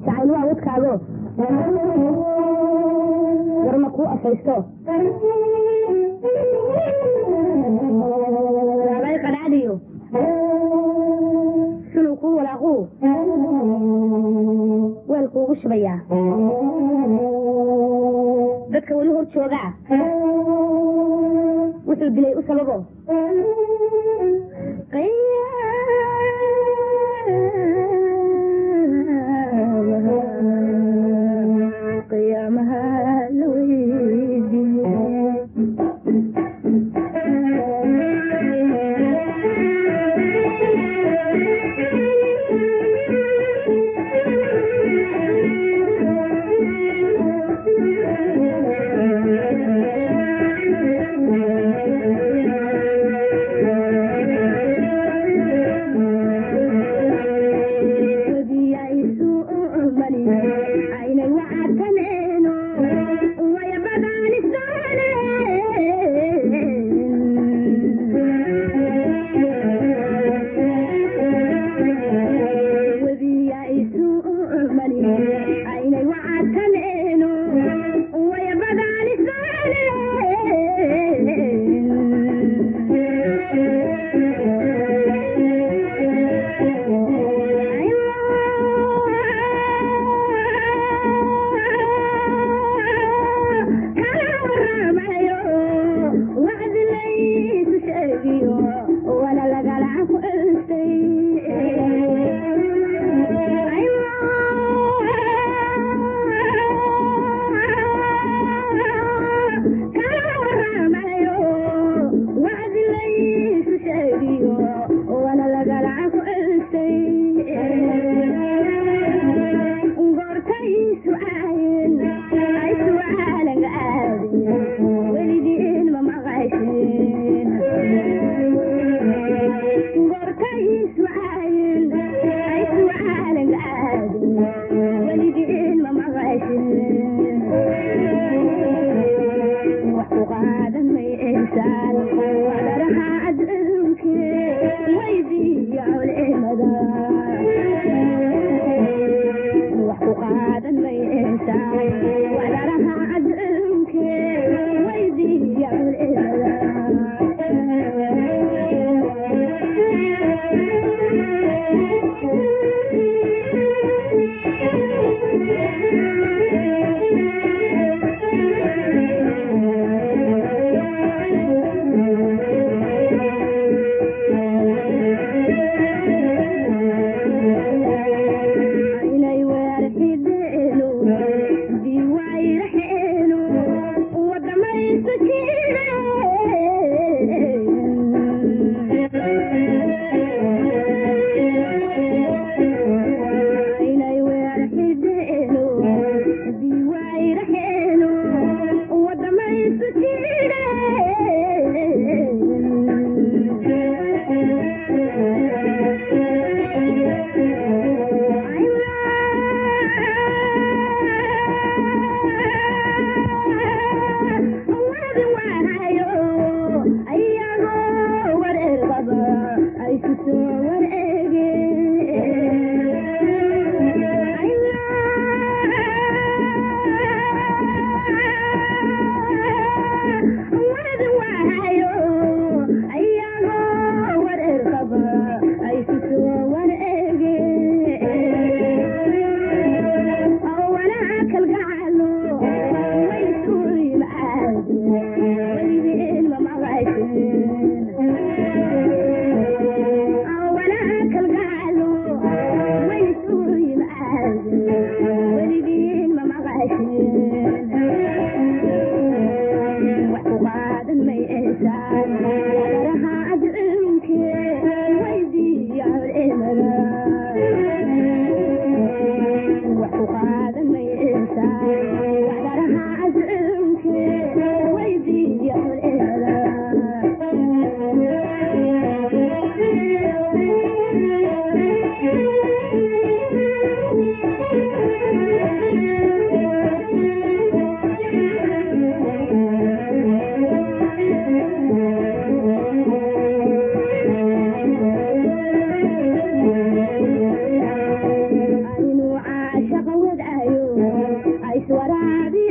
Jacayl waa wadkaago, warma kuu afaysto waabay qadhaadhiyo sunuu kuu walaaquu weel kuugu shubayaa. Dadka weli hor joogaa wuxuu dilay u sababo. Qiyaamaha la weydiiye. Aynay wacataneeno wayabadaan. Webiya isu mali aynay wacataneeno wayabadaan. Kala waramayo wacdi laysu sheegiyo wana lagala quustay. Kala waramayo wacdi laysu sheegiyo wana lagala quustay. Goortay su'aayen ay su'aalan aadin, weligiin ma maqashin. Goortay su'aayen ay su'aalan aadin, weligiin ma maqashin. Wax ku qaadan maysaan wadaraha adduunke, weydiiya culimada. Wax ku qaadan maysaan wadaraha adduunke, weydiiya culimada. Inay weerxideeno diwaayraxeeno wadamaysu jireen. Inay weerxideeno diwaayraxeeno wadamaysu jireen. Ayagoo wareer qaba ay ku soo wareegeen. Ayagoo wareer qaba ay ku soo wareegeen. Walaa kalgacalo way isu yimaadeen, weligiin ma maqashin. Walaa kalgacalo way isu yimaadeen, weligiin ma maqashin. Wax ku qaadan maysaan wadaraha adduunke, weydiiya culimada. Wax ku qaadan maysaan wadaraha adduunke, weydiiya culimada. Aynu caashaqa Iswaraabiyaano.